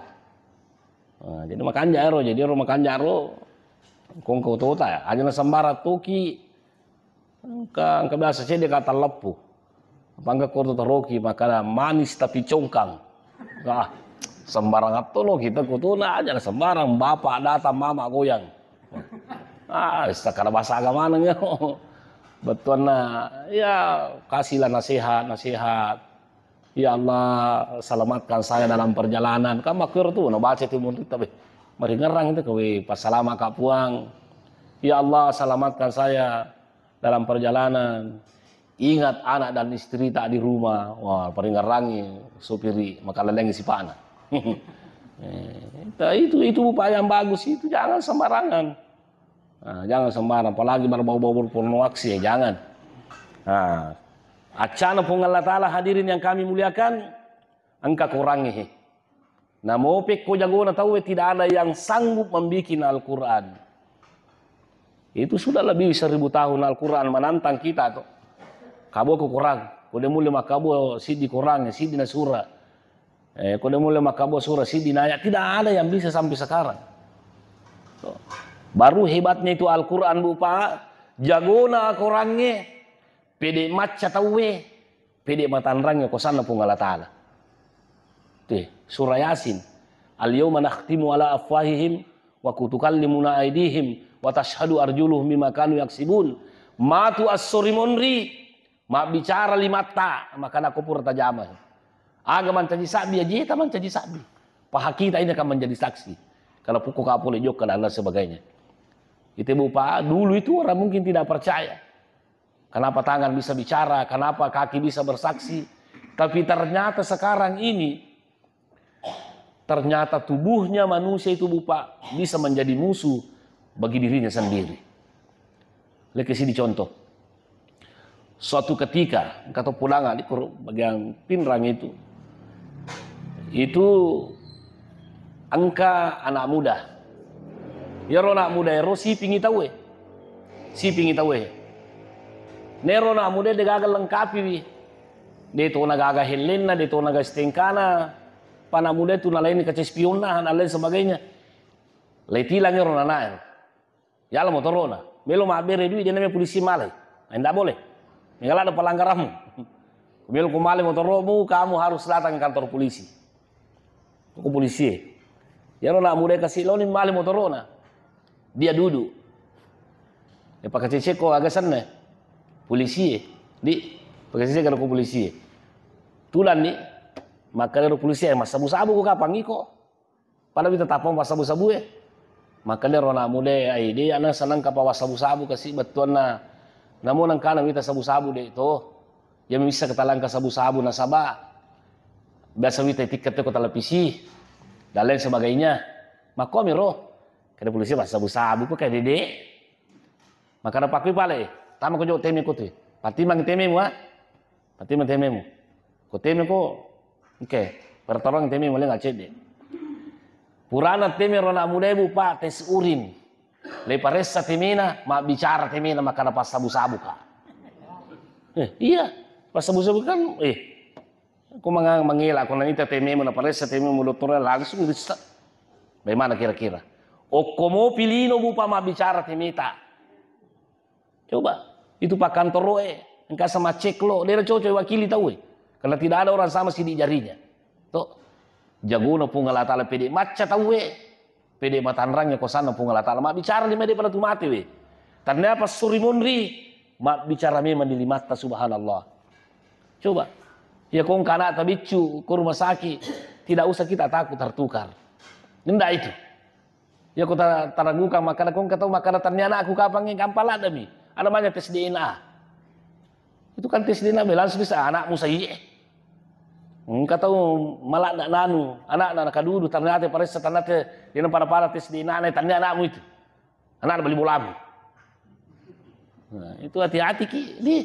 Nah, jadi makanja ero, jadi ero makanja ero. Kong ko tota ya, aja na sembarang toki. Engka, engka biasa cedde kata leppu. Apa engka ko to taroki makkada manis tapi congkang. Ah, sembarang atto lo kita kutuna aja sembarang, bapak datang mama goyang. Ah, sakara bahasa agama nang yo. Bettuanna ya kasihlah nasihat, nasihat. Ya Allah, selamatkan saya dalam perjalanan. Kan makkero tu, nabaca tu munri tabe. Maringerang itu kewe, pasalama ka Puang. Ya Allah, selamatkan saya dalam perjalanan. Ingat anak dan istri tak di rumah. Wah, paringerangi supiri, makalalengi sipana. Eh, itu, itu upaya yang bagus itu, jangan sembarangan. Nah, jangan sembarang, apalagi berbau-bau berpornografi, ya jangan. Nah, accana Puang Allah Ta'ala hadirin yang kami muliakan, engka korangnge he. Namo pekko jagona tauwe tidak ada yang sanggup membikin Al-Quran. Itu sudah lebih seribu tahun Al-Quran menantang kita tuh. Kabo ko Quran, ko de mulle makkabo siddi Quran, siddi na surah. Eh, ko de mulle makkabo surah siddi na ayat, tidak ada yang bisa sampai sekarang. Tuh. Baru hebatnya itu Al-Quran, Bu Pak. Jagona Qurangnge, pede macca tauwe, pede matanrangnge kosanna Puang Allah Ta'ala. Tuh, surah Yasin. Al-yawma nakhtimu ala afwahihim wa tukallimuna aidihim wa tashhadu arjuluhum bima kanu yaksibun. Matu assori monri, mabbicara limatta, makana ko pura tajama. Aga mancaji sabbi, ajeta mancaji sabbi. Paha kita ini akan menjadi saksi. Kalau pukul kapole jokka dan lain sebagainya. Itu Bu Pak, dulu itu orang mungkin tidak percaya. Kenapa tangan bisa bicara, kenapa kaki bisa bersaksi. Tapi ternyata sekarang ini, ternyata tubuhnya manusia itu Bu Pak bisa menjadi musuh bagi dirinya sendiri. Leke sini contoh. Suatu ketika, kata pulang di bagian Pinrang itu, itu engka anak muda. Iyaro anak muda ero sipingi tauwe. Sipingi tauwe. Nero anak muda degaga lengkapi wi. De tona gaga hellenna, de tona gaga stengkana. Anak muda itu nalaini kaca spionna dan lain sebagainya. Laitilang ero nanaero. Yala motoro'na. Melo mabbere duit, de' name polisi malai. Nah, ndak boleh. Mega ladde pelanggaranmu. Melo ko malai motoro'mu, kamu harus datang ke kantor polisi. Ko polisi. Yaro anak muda kasi loni malai motoro'na. Dia duduk. Ya, pakaceceko aga senna. Polisi. Di, pakaceceko ko polisi. Tulang ni, makkedaro polisi, "Massabu-sabu ko kapang iko?" Pada wita tappa passabu-sabue. Makkedaro anak muda, "Ai, de' ana senang kapa wassabu-sabu kasi bettuanna. Namo nengkana wita sabu-sabu de' to. Ya misa ketalangka sabu-sabu nasaba. Biasa wita tiket ko televisi dan lain sebagainya." Makkomi ro. Kada polisi wassabu-sabu ko kada de'. Makana pakui pale, tama ko jo teme ko tu. Patimang tememu, ah. Patimang tememu. Ko teme ko, oke. Pertolongan tememu, le ngacedde. Purana teme ro anak muda ibu, Pak, tes urin. Le paressa temena, mabbicara temena, makana passabu-sabu ka. Eh, iya. Passabu-sabu kan, eh. Ko manga-, mangela, ko nanita tememu, naparessa tememu, dottore langsung rissa. Bagaimana kira-kira? Okko mopi lino bu, Pak, mabbicara temeta. Coba, itu pakkantoro'e, engka sama cek lo, de' na cocok wakili tauwe. Karena tidak ada orang sama sidik jarinya. To, jagona Puang Allah Ta'ala pede macca tauwe, pede matanrangnge kosanna Puang Allah Ta'ala. Mabbicara lima de' pada tu mate we. Tannia passuri monri, mabbicara memang di limatta, subhanallah. Coba, ya kong kana tabiccu ke rumah sakit, tidak usah kita takut tertukar. Ndak itu. Ya, ko ta-, taragukan makkada, ko engka tau makkada, "Tannia anakku kapangnge?" Gampang laddami. Ada namanya tes D N A. Itu kan tes D N A, langsung bisa anakmu sahiye. Engka tau maladda nanu, anakna nakadudu, ternyata paressa, ternyata dia pada-pada tes D N A, na tannia anakmu itu. Anakna bali bolamu. Nah, itu hati-hati ki, di.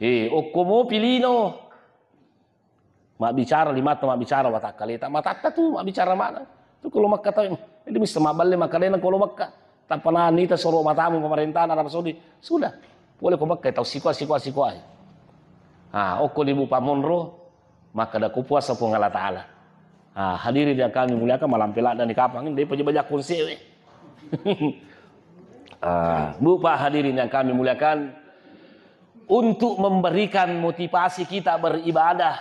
Eh, okko mopi lino. Mabbicara limatta, mabbicara watakkaleta. Matatta tu mabbicara mana? Tu kalau Mekka tau, ini bisa maballe makalena kalau Mekka. Tanpa nanita soro matamu pemerintah Arab Saudi. Sudah. Boleh ko Mekka tau sikoa, sikoa, sikoa. Ah, okko di bu pamonro, maka da ku puasa Puang Allah Ta'ala. Ah, hadirin yang kami muliakan, malampe ladda ni kapang, dia pejabat jakun sewe. Ah, bu Pak, hadirin yang kami muliakan, untuk memberikan motivasi kita beribadah,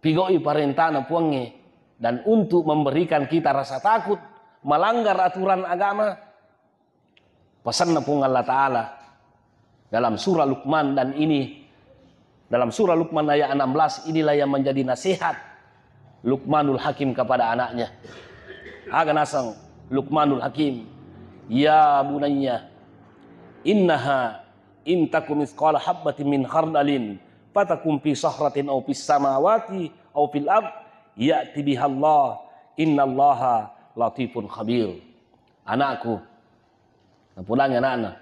pigau'i parentana Puangnge, dan untuk memberikan kita rasa takut melanggar aturan agama, pasanna Puang Allah Ta'ala dalam surah Luqman, dan ini dalam surah Luqman ayat enam belas, inilah yang menjadi nasihat Luqmanul Hakim kepada anaknya. Aga naseng Luqmanul Hakim, "Ya bunayya, innaha in taku mithqala habbatin min khardalin, fatakum fi sahratin aw fis samawati aw fil ard, ya'ti bihallah, innallaha latifun khabir." Anakku, napudangi anakna,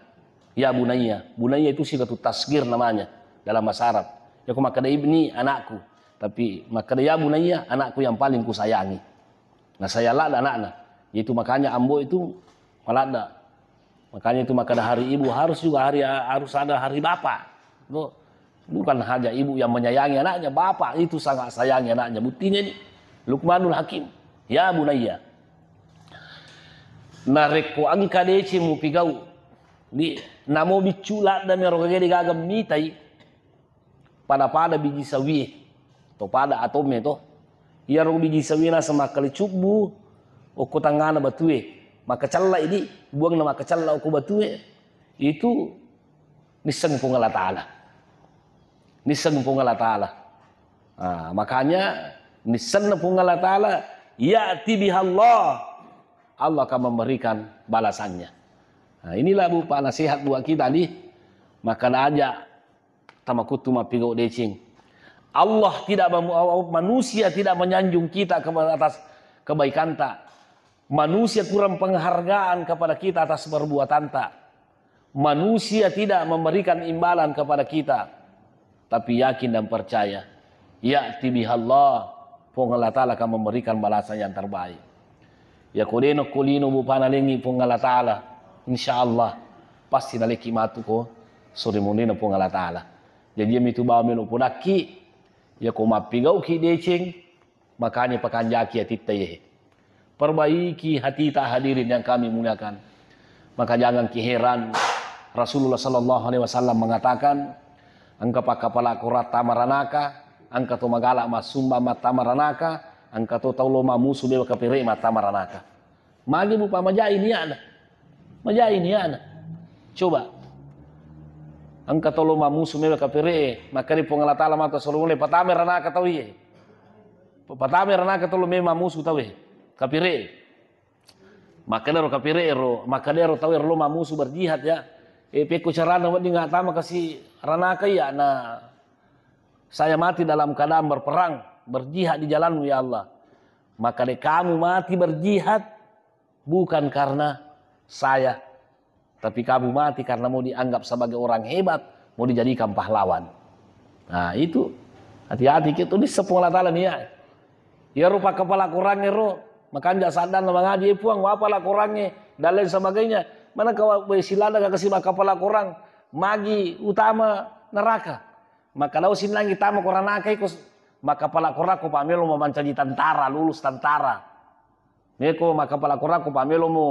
"Ya bunayya." Bunayya itu sigatu tasgir namanya dalam bahasa Arab. Ya, ko makkada ibni, anakku. Tapi makkada ya bunayya, anakku yang paling kusayangi. Nah, saya ladda anakna. Itu makanya ambo itu maladda. Makanya itu makkada hari ibu harus juga hari, harus ada hari bapak. Tuh. Bukan hanya ibu yang menyayangi anaknya, bapak itu sangat sayangi anaknya. Buktinya ini Luqmanul Hakim. Ya bunayya. Narekko engka deceng mupigau, di namo biccu ladda mero gede gaga mitai, pada-pada biji sawie, to pada atome to. Iyaro biji sawie naseng makkale cubbu okko tangngana batue, makkacella idi, buangna makkacella okko batue, itu nisseng Puang Allah Ta'ala. Nisseng Puang Allah Ta'ala. Ah, makanya nissenna Puang Allah Ta'ala, ya'ti bihallah. Allah akan memberikan balasannya. Nah, inilah bu Pak nasihat buat kita nih. Maka aja tamakuttu mappigau deceng. Allah tidak mem-, manusia tidak menyanjung kita ke atas kebaikanta. Manusia kurang penghargaan kepada kita atas perbuatanta. Manusia tidak memberikan imbalan kepada kita. Tapi yakin dan percaya, ya'ti bihallah, Puang Allah Ta'ala akan memberikan balasan yang terbaik. Ya, ko deno ko lino bu panalengi Puang Allah Ta'ala, insya Allah pasti naleki matu ko sore monena Puang Allah Ta'ala. Jadi, iya mitu bawa melo podakki, ya, ko mappigauki deceng, Makanya pakanjaki atitta iye. Perbaiki hatita, hadirin yang kami muliakan. Maka jangan ki heran, Rasulullah sallallahu alaihi wasallam mengatakan, engka pakkapala Quran tama ranaka, engka to magala massumba mattama ranaka, engka to tau lo mamusu bewa kapere mattama ranaka. Magi bupa majai niana. Majai niana. Coba. Engka tolo mamusu mewa kapere, makkeda Puang Allah Taala mata solo mulai patame ranaka tau iye. Patame ranaka tolo mewa mamusu tau e. Kapere. Makkeda ro kapere ro, makkeda ro tau ro lo mamusu berjihad ya. E pekko carana wedding atama kasi ranaka iya na saya mati dalam keadaan berperang, berjihad di jalanmu ya Allah. Maka de kamu mati berjihad bukan karena saya, tapi kamu mati karena mau dianggap sebagai orang hebat, mau dijadikan pahlawan. Nah, itu hati-hati kita tulis sepung Allah Taala nih ya. Ya rupa kepala kurang ro, makanja saddan mengaji eh, puang apa lah kurangnya dan lain sebagainya. Mana kau silada kasih kepala kurang magi utama neraka. Maka lau sinnangi tama ko ranaka iko s-, maka pala korako pamelo mo mancaji tantara, lulus tantara. Meko maka pala korako pamelo mo,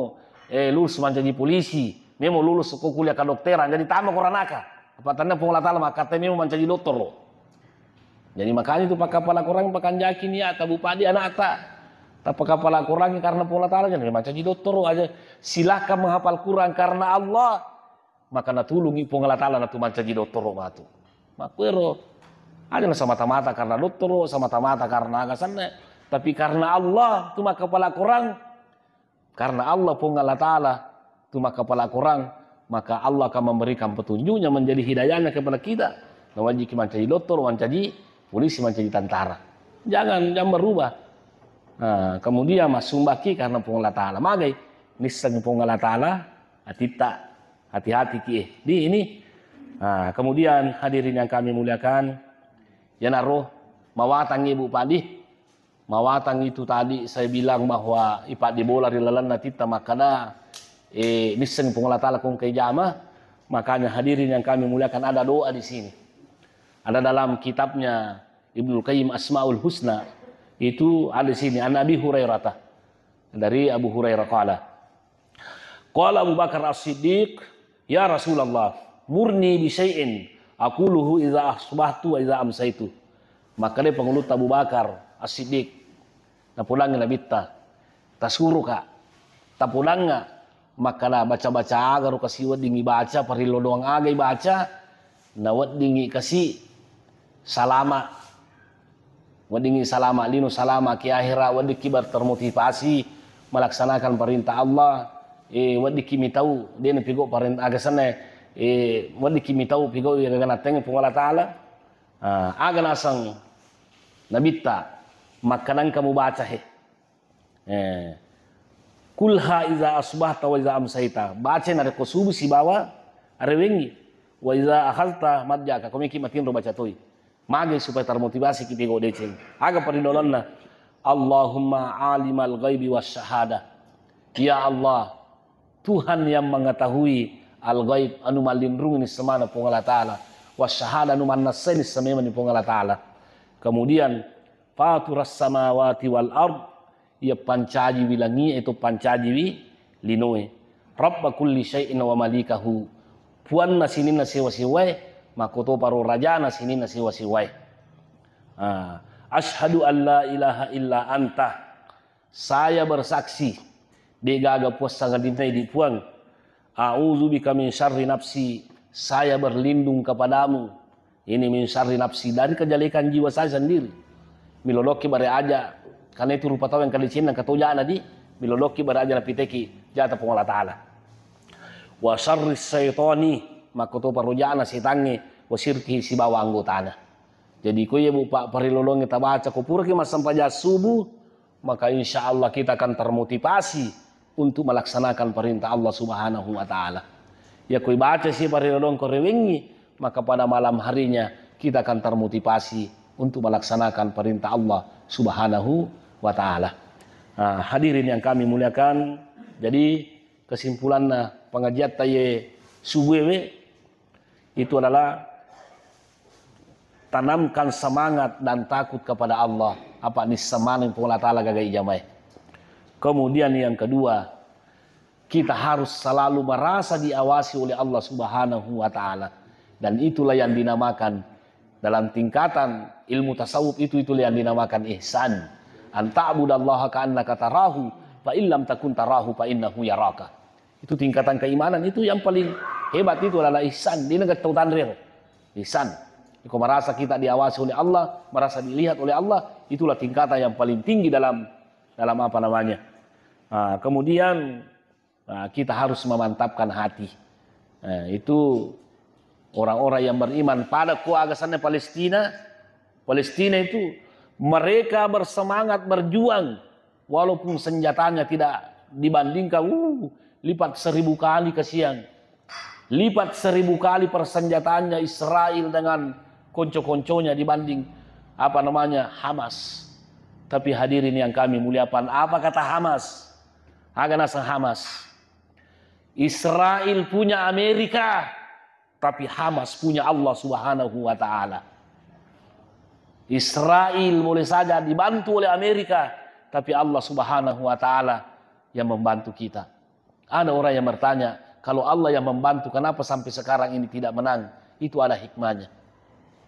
eh, lulus mancaji polisi, memo lulus ko kuliah kedokteran, jadi tama ko ranaka. Apa tanda Puang Allah Taala maka memo mancaji dottoro. Jadi makanya itu pakkapala korang pakanjaki niat tabu padi anakta. Tapi pakkapala korang karena Puang Allah Taala jadi mancaji dottoro aja. Silakan menghafal Quran karena Allah. Maka natulungi Puang Allah Taala natu mancaji dottoro matu. Makkuero aja na semata-mata karena dottoro, semata-mata karena aga senna. Tapi karena Allah tu maka pala korang, karena Allah Puang Allah Taala tu maka pala korang, maka Allah akan memberikan petunjuknya menjadi hidayahnya kepada kita. Nawajiki mancaji dottoro, mancaji polisi, mancaji tantara. Jangan, jangan berubah. Nah, kemudian massumbaki karena Puang Allah Taala. Magai nisseng Puang Allah Taala atitta. Hati-hati ki eh. Di ini. Nah, kemudian hadirin yang kami muliakan, yanaro mawatang ibu padi, mawatang itu tadi saya bilang bahwa ipadi bola ri lalenna titta makkada eh, nisseng Puang Allah Taala kong kai jama. Makanya hadirin yang kami muliakan ada doa di sini. Ada dalam kitabnya Ibnul Qayyim Asmaul Husna itu ada di sini. An Abi Hurairah dari Abu Hurairah qala Qala Abu Bakar As-Siddiq, "Ya Rasulullah, murni bi syai'in aquluhu idza asbahtu wa idza amsaitu." Makkeda pangulutta Abu Bakar As-Siddiq, napodangngi Nabitta, "Tasuruka, tapodangnga makkeda baca-baca aga ro kasi weddingngi baca, parillo doang aga ibaca, na weddingngi kasi salama." Weddingngi salama lino, salama ki ahera, weddikki bertermotivasi melaksanakan perintah Allah. Eh, weddikki mitau, de na pigo parentah aga senna, eh, weddikki mitau pigo aga nateng Puang Allah Taala. Ah, aga naseng Nabitta, makkanangka mubaca he. Eh. Kulha iza asbahta wa iza amsaita. Baca narekko subuh sibawa arewengi. Wa iza akhadta madjaka. Komiki matinro baca toi. Magai supaya termotivasi ki pego deceng. Aga paridolonna. Allahumma alimal ghaibi was syahadah. Ya Allah, Tuhan yang mengetahui al-ghaib, anu mallinrung ini semana Puang Allah Ta'ala. Was syahadah, anu mannasai ini sememani Puang Allah Ta'ala. Kemudian, faturas samawati wal ard, iya pancajiwi langie to pancajiwi linoe. Rabba kulli syai'in wa malikahu. Puanna sininna sewa-sewae, makkotoparo rajana sininna sewa-sewae. Ah, asyhadu an la ilaha illa anta. Saya bersaksi, de gaga puang sangadinna idi Puang. A'udzubika min syarri nafsi. Saya berlindung kepadamu ini min syarri nafsi, dari kejelekan jiwa saya sendiri. Milolokki bare aja, karena itu rupa tau yang kalicinna katojana di, milolokki bare aja napiteki jata Puang Allah Ta'ala. Wa syarri syaitani, makkotopa rojana setangnge, wa syirkihi sibawa anggotana. Jadi ko iya bu pa parilolongnge tabaca ko puraki massempajang subuh, maka insya Allah kita akan termotivasi untuk melaksanakan perintah Allah Subhanahu wa Ta'ala. Ya koi baca si parilolong ko rewengi, maka pada malam harinya kita akan termotivasi untuk melaksanakan perintah Allah Subhanahu wa Ta'ala. Nah, hadirin yang kami muliakan, jadi kesimpulanna pengajian taye subuh itu adalah tanamkan semangat dan takut kepada Allah. Apa nisseng maneng Puang Allah Ta'ala gaga ijamae. Kemudian yang kedua, kita harus selalu merasa diawasi oleh Allah Subhanahu wa Ta'ala. Dan itulah yang dinamakan dalam tingkatan ilmu tasawuf itu, itulah yang dinamakan ihsan. An ta'budallaha ka'annaka tarahu, fa illam takun tarahu fa innahu yaraka. Itu tingkatan keimanan itu yang paling hebat, itu adalah ihsan. Dia nggak tahu tanrir. Ihsan. Iko merasa kita diawasi oleh Allah, merasa dilihat oleh Allah, itulah tingkatan yang paling tinggi dalam dalam apa namanya. Ah, kemudian, ah, kita harus memantapkan hati. Eh, itu orang-orang yang beriman pada keluarga sana Palestina. Palestina itu mereka bersemangat berjuang walaupun senjatanya tidak dibandingkan, uh, lipat seribu kali kasihan. Lipat seribu kali persenjataannya Israel dengan konco-konconya dibanding, apa namanya, Hamas. Tapi hadirin yang kami muliakan, apa kata Hamas? Aga naseng Hamas. Israel punya Amerika, tapi Hamas punya Allah Subhanahu wa Ta'ala. Israel boleh saja dibantu oleh Amerika, tapi Allah Subhanahu wa Ta'ala yang membantu kita. Ada orang yang bertanya, kalau Allah yang membantu, kenapa sampai sekarang ini tidak menang? Itu ada hikmahnya.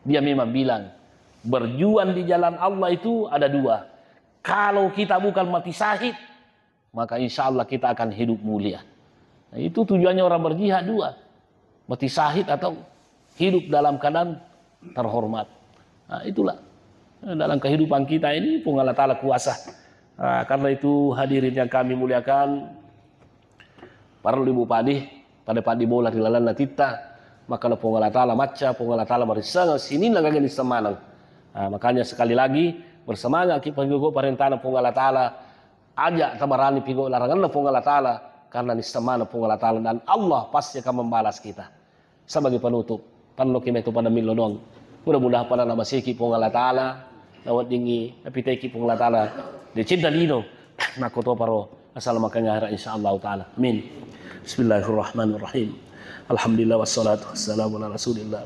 Dia memang bilang, berjuang di jalan Allah itu ada dua. Kalau kita bukan mati syahid, maka insya Allah kita akan hidup mulia. Nah, itu tujuannya orang berjihad dua. Mati syahid atau hidup dalam keadaan terhormat. Nah, itulah. Dalam kehidupan kita ini, Puang Allah Ta'ala kuasa. Nah, karena itu, hadirin yang kami muliakan, parellu Ibu Padi, pada Padi bola ri lalenna titta, maka Puang Allah Ta'ala macca, Puang Allah Ta'ala marisseng sininna gaga nisseng maneng. Nah, makanya sekali lagi, bersemangat kita pigau parentana Puang Allah Ta'ala, aja tabarani pigau laranganna Puang Allah Ta'ala, karena nisseng maneng Puang Allah Ta'ala dan Allah pasti akan membalas kita. Sebagai penutup, tannoki metu pada millo doang. Mudah-mudahan pada namasiki Puang Allah Ta'ala, naweddingi napiteki Puang Allah Ta'ala. Dicinta lino, nakko to paro asal makanya akhirat, insya Allah Ta'ala. Amin. Bismillahirrahmanirrahim. Alhamdulillah wassalatu wassalamu ala Rasulillah.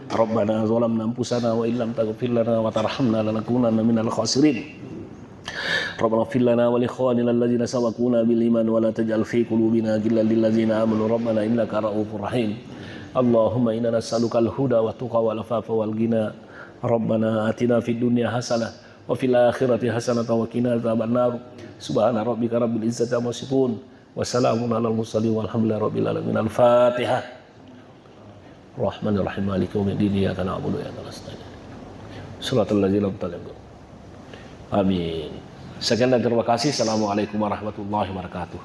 Rabbana zalamna anfusana wa illam taghfir lana wa tarhamna lanakunanna minal khasirin. ربنا اغفر لنا ولإخواننا الذين سبقونا بالإيمان ولا تجعل في قلوبنا غلا للذين آمنوا ربنا إنك رؤوف رحيم. اللهم إنا نسألك الهدى والتقى والعفاف والغنى. ربنا آتنا في الدنيا حسنة وفي الآخرة حسنة وقنا عذاب النار. سبحان ربك رب العزة عما يصفون. وسلام على المرسلين والحمد لله رب العالمين. الفاتحة. الرحمن الرحيم. مالك يوم الدين. إياك نعبد وإياك نستعين. صراط الذين أنعمت عليهم. Amin. Sekian dan terima kasih. Assalamualaikum warahmatullahi wabarakatuh.